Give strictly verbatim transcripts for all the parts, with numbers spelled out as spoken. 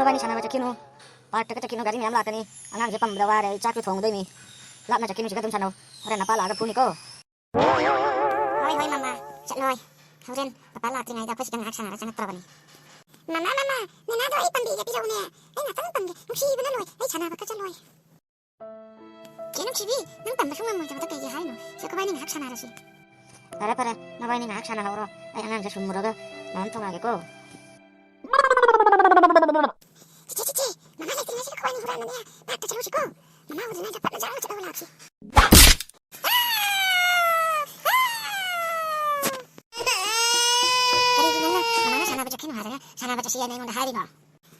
ꯅꯕꯥꯅꯤ ꯁꯥꯟꯅꯕ ꯆꯠꯈꯤꯅꯨ꯫ ꯄꯥꯔꯛꯇꯒ ꯆꯠꯈꯤꯅꯨ, ꯒꯥꯔꯤ ꯃꯌꯥꯝ ꯂꯥꯛꯀꯅꯤ꯫ ꯑꯉꯥꯡꯁꯦ ꯄꯝꯕꯗ ꯋꯥꯔꯦ, ꯑꯩ ꯆꯥꯛꯁꯨ ꯊꯣꯡꯉꯨꯗꯣꯏꯅꯤ꯫ ꯂꯥꯞꯅ ꯆꯠꯈꯤꯅꯨ, ꯁꯤꯗ ꯑꯗꯨꯝ ꯁꯥꯟꯅꯧ꯫ ꯍꯣꯔꯦꯟ ꯅꯄꯥ ꯂꯥꯛꯑꯒ ꯐꯨꯅꯤꯀꯣ꯫ ꯍꯣꯏ, ꯍꯣꯏ, ꯃꯃꯥ, ꯆꯠꯂꯣꯏ꯫ ꯍꯣꯔꯦꯟ ꯄꯄꯥ ꯂꯥꯛꯇ꯭ꯔꯤꯉꯩꯗ ꯑꯩꯈꯣꯏ ꯁꯤꯗ ꯉꯥꯏꯍꯥꯛ ꯁꯥꯟꯅꯔ ꯆꯪꯉꯛꯇ꯭ꯔꯕꯅꯤ꯫ ꯃꯃꯥ, ꯃꯃꯥ, ꯅꯦꯅꯥꯗꯣ ꯑꯩ ꯄꯝꯕꯤꯒꯦ, ꯄꯤꯔꯛꯎꯅꯦ꯫ ꯑꯩ ꯉꯥꯛꯇꯪ ꯄꯝꯒꯦ, ꯅꯨꯡꯁꯤꯕꯅ ꯂꯣꯏ, ꯑꯩ ꯁꯥꯟꯅꯕꯒ ꯆꯠꯂꯣꯏ꯫ ꯆꯦ ꯅꯨꯡꯁꯤꯕꯤ, ꯅꯪ ꯄꯝꯕꯁꯨ ꯉꯝꯃꯣꯏꯗꯕꯗ ꯀꯩꯒꯤ ꯍꯥꯏꯅꯣ? ꯁꯦ, ꯑꯩꯈꯣꯏꯕꯥꯅꯤ ꯉꯥꯏꯍꯥꯛ ꯁꯥꯟꯅꯔꯁꯤ꯫ ꯐꯔꯦ, ꯐꯔꯦ, ꯅꯕꯥꯅꯤ ꯉꯥꯏꯍꯥꯛ ꯁꯥꯟꯅꯍꯧꯔꯣ꯫ ꯑꯩ ꯑꯉꯥꯡꯁꯦ ꯁꯨꯝꯃꯨꯔꯒ ꯃꯔꯝ ꯊꯣꯡꯉꯛꯑꯒꯦꯀꯣ꯫ ꯆꯤꯆꯦ, ꯆꯤꯆꯦ, ꯃꯃꯥ ꯂꯩꯇ꯭ꯔꯤꯉꯩꯁꯤꯗ ꯑꯩꯈꯣꯏꯕꯥꯅꯤ ꯍꯨꯔꯥꯟꯕꯅꯦ ꯄꯥꯔꯛꯇ ꯆꯠꯂꯨꯁꯤꯀꯣ꯫ ꯃꯃꯥ ꯎꯗ꯭ꯔꯤꯉꯩꯗ ꯐꯠꯅ ꯖꯔ ꯆꯠꯂꯒ ꯂꯥꯛꯁꯤ꯫ ꯀꯔꯤꯒꯤꯅꯣ ꯅꯪ ꯃꯃꯥꯅ ꯁꯥꯟꯅꯕ ꯆꯠꯈꯤꯅꯣ ꯍꯥꯏꯔꯒ ꯁꯥꯟꯅꯕ ꯆꯠꯁꯤ ꯍꯥꯏꯅ ꯑꯩꯉꯣꯟꯗ ꯍꯥꯏꯔꯤꯅꯣ?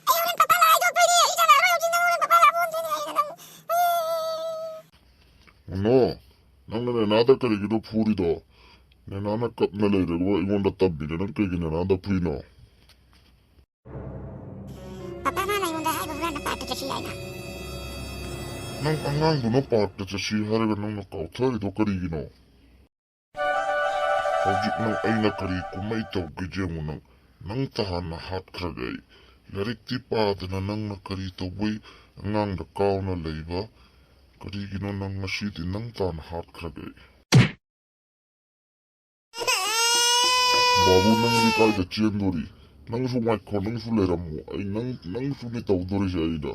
ꯑꯩ ꯍꯣꯔꯦꯟ ꯄꯄꯥ ꯂꯥꯛꯑ ꯍꯥꯏꯗꯣꯛꯇꯣꯏꯅꯦ꯫ ꯑꯩ ꯁꯥꯟꯅꯔꯣꯏ ꯍꯧꯖꯤꯛ, ꯅꯪ ꯍꯣꯔꯦꯟ ꯄꯄꯥ ꯂꯥꯛꯑ ꯐꯨꯍꯟꯗꯣꯏꯅꯦ ꯑꯩꯅ ꯅꯪ꯫ ꯅꯣ, ꯅꯪꯅ ꯅꯦꯅꯥꯗ ꯀꯔꯤꯒꯤꯅꯣ ꯐꯨꯔꯤꯗꯣ? ꯅꯦꯅꯥꯅ ꯀꯞꯅ ꯂꯩꯔꯒ ꯑꯩꯉꯣꯟꯗ ꯇꯝꯃꯤꯅꯦ, ꯅꯪ ꯀꯩꯒꯤ ꯅꯦꯅꯥꯗ ꯐꯨꯏꯅꯣ? ꯄꯄꯥ, ꯃꯥꯅ ꯑꯩꯉꯣꯟꯗ ꯍꯥꯏꯕ ꯍꯨꯔꯥꯟꯕ ꯄꯥꯔꯛꯇ ꯆꯠꯁꯤ ꯍꯥꯏꯅ꯫ ꯅꯪ ꯑꯉꯥꯡꯗꯨꯅ ꯄꯥꯔꯛꯇ ꯆꯠꯁꯤ ꯍꯥꯏꯔꯒ ꯅꯪꯅ ꯀꯥꯎꯊꯔꯤꯗꯣ ꯀꯔꯤꯒꯤꯅꯣ? ꯍꯧꯖꯤꯛ ꯅꯪ ꯑꯩꯅ ꯀꯔꯤ ꯀꯨꯝꯍꯩ ꯇꯧꯒꯦ ꯌꯦꯡꯉꯨ ꯅꯪ꯫ ꯅꯪ ꯇꯍꯥꯟꯅ ꯍꯥꯠꯈ꯭ꯔꯒꯦ ꯑꯩ꯫ ꯂꯥꯏꯔꯤꯛꯇꯤ ꯄꯥꯗꯅ ꯅꯪꯅ ꯀꯔꯤ ꯇꯧꯕꯩ ꯑꯉꯥꯡꯗ ꯀꯥꯎꯅ ꯂꯩꯕ? ꯀꯔꯤꯒꯤꯅꯣ ꯅꯪ ꯉꯁꯤꯗꯤ ꯅꯪ ꯇꯥꯟꯅ ꯍꯥꯠꯈ꯭ꯔꯒꯦ ꯑꯩ꯫ ꯕꯥꯕꯨ, ꯅꯪꯗꯤ ꯀꯥꯏꯗ ꯆꯦꯟꯗꯣꯔꯤ? ꯅꯪꯁꯨ ꯉꯥꯏꯈꯣ, ꯅꯪꯁꯨ ꯂꯩꯔꯝꯃꯨ꯫ ꯑꯩ ꯅꯪ, ꯅꯪꯁꯨꯅꯦ ꯇꯧꯗꯣꯔꯤꯁꯦ ꯑꯩꯅ꯫